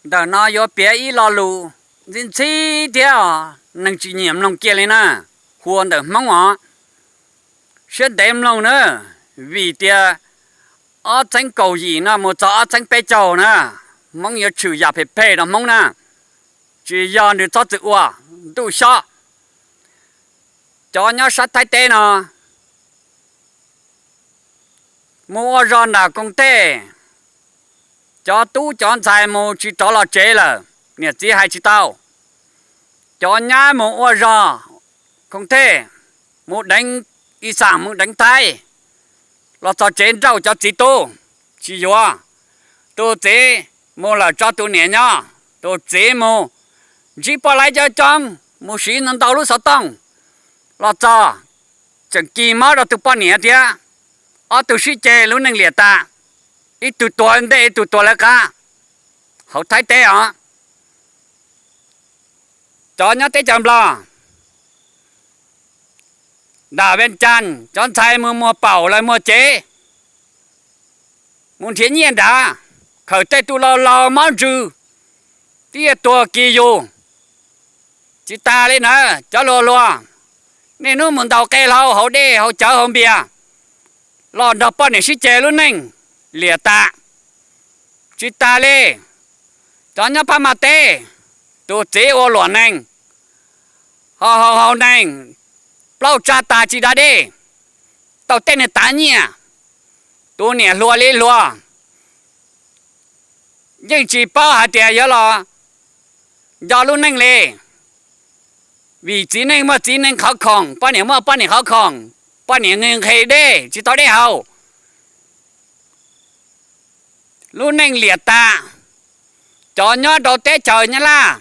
Ntawm no yuav piav ib lo lus ntxhib ntxhib thiab neeg tsis nyiam mloog kiag li na, hu ua ntawm Hmoob os. Siab ntev mloog na, vim tias ob txheeb kaum yim no mus txog ob txheeb peb caug na, Hmoob yuav tshwm yam phem phem rau Hmoob na, tsis yog nws txhob txwm ua, ntuj xyob. Cov nyob sab Thaib teb no mus ua zog nram Koos Tej, cov tub cov ntxhais mus tsis rov los tsev lawm, niam txiv hais tsis tau. Cov nyab mus ua zog Koos Tej, mus deev ib xaam mus deev Thaib, los txog tsev nrauj cov txiv tub, tsis yuav. Tus txiv mus lawm tso tus niam nyob, tus txiv mus ntsib poj laib coob coob, mus siv ntau ntau lub xov tooj, los txog tseem kis mob rau tus poj niam thiab. Ob tug sib ceg lub neej liam tas, ib tug tuag ntej ib tug tuag lawv qab hauv Thaib teb os. Cov nyob teb chaws Nplog, nram Vees Cas cov ntxhais mus muag paum lawv muag cev, mus nrhiav nyiaj nrad, khawm tej tug laus laus mob ntsws, tib tuag kis yus. Tsis tas li na, cov hluas hluas, niaj hnub mus ntaus qe hlau hauv dej hauv cawv hauv npias, los nrog poj niam sib ceg lub neej liam tas. Tsis tas li, cov nyob Phab Maj teb, tus txiv ua luam nees, haus haus haus nees, plaub tsa tas tsis da dej, tau tej niag tav nyiaj, tus niam hluas li hluas, yeej tsis paub hais tias yuav los nco lub neej li. Vim txiv neej muaj txiv neej qhov khoom, poj niam muaj poj niam qhov khoom, poj niam nqhis nqhis dej tsis tau dej haus. Lub neej liam tas. Cov nyob rau teb chaws Nyab Laj,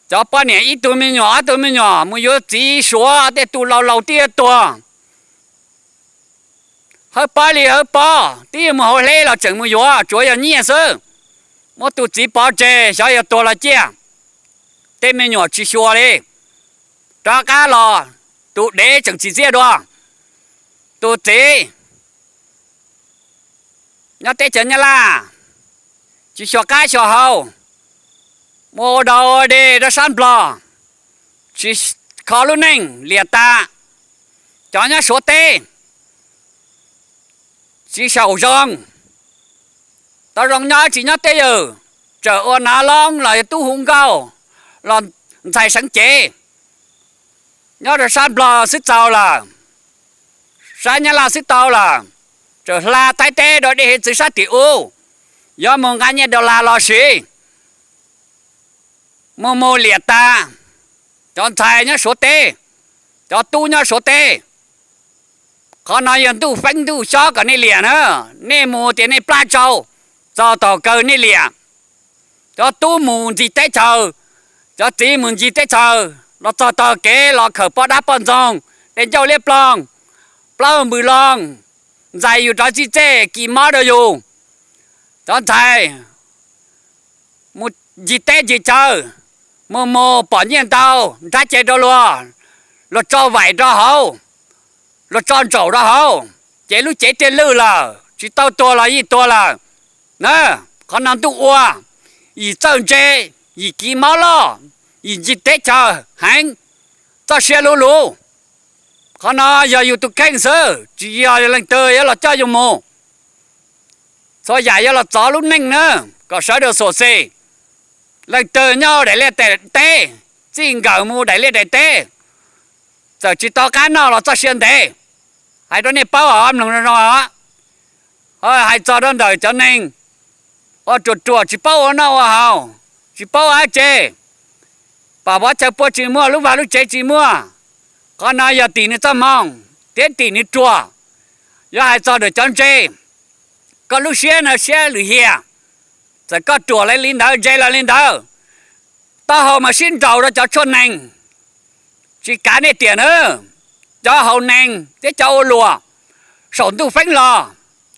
cov poj niam ib tug me nyuam ob tug me nyuam mus yuav txiv Suav, tej tus laus laus twb yuav tuag, hawb pob li hawb pob, twb yuav mus hauv hleb los tseem mus yuav, tsuav yog nyiaj xwb. Muab tus txiv pov tseg, xyov yog tuag los ciaj. Tej me nyuam tsis xyuas li, rov qab los tus dev tseem tsim txiaj dua. Tus txiv nyob teb chaws Nyab Laj, tsis xyuas qab xyuas hau, mus ua dog ua dig rau sab Nplog, tsis kho lub neej liam tas. Cov nyob Suav teb tsis xyaum zoo, tau zoo nyob tsis nyob teb yawg, tseem ua nav loob los yog tub hu nkauj, los ntxhais seev cev. Nyob rau sab Nplog xwb txaus lawm, sab Nyab Laj xwb tau lawm, tseem hla Thaib teb rau dej hiav txwv sab tim ub, yuav mus nqa nyiaj dollar los siv. Mus mus liam tas. Cov ntxhais nyob Suav teb, cov tub nyob Suav teb, qhov no yog ntuj feeb ntuj xyob kom nej liam na. Nej mus tias nej plab tsau, txog tom kawg nej liam. Cov tub mus ncig teb chaws, cov txiv mus ncig teb chaws los txog tog kev los khawm poj dab poj ntxoog, dej ncauj liab ploog, plaub npws loo, ntxais yus rov txij txej kis mob rau yus. Cov ntxhais mus ncig teb ncig chaw, mus mus pom nyiaj ntau, nrab ce rau luag, luag tso vaim rau hauv, luag tso ntsaum rau hauv, ces lub cev thiaj lwj lawm, tsis tau tuag los yeej tuag lawm na. Qhov no ntuj ua, yim txawj ntse, yim kis mob loj, yim ncig teb chaws heev, txoj sia luv luv. Qhov no yog yus tus kheej xwb, tsis yog leej twg yuav los coj yus mus. Txhua yam yuav los txov lub neej na, kom sawv daws xyuam xim. Leej twg nyob daim liaj daim teb, txij nkawm mus daim liaj daim teb, txawm tsis tau qab noj los txoj sia ntev. Hais rau nej paub os, mloog zoo zoo os. Hais txog rau ntawm cov neeg uas ruam ruam tsis paub ua noj ua haus, tsis paub ua dab tsi, pam vov chaw pua tsis muaj, lub vaj lub tsev tsis muaj, qhov no yog tim nws txoj hmoo thiab tim nws ruam. Yuav hais txog ntawm cov ntse, koj lub siab no siab lwm hiam, txawm koj ruam los li ntawd, ntse los li ntawd, taub hau mas sib nraus rau cov tshuaj nees. Tsis kav nej tiam na, cov haus nees thiab cov ua luam, saum ntuj feeb los,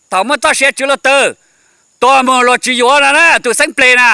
thaum muaj txoj sia tswv luag twg, tuag mus luag tsis yuav no na, tus xeeb plig na.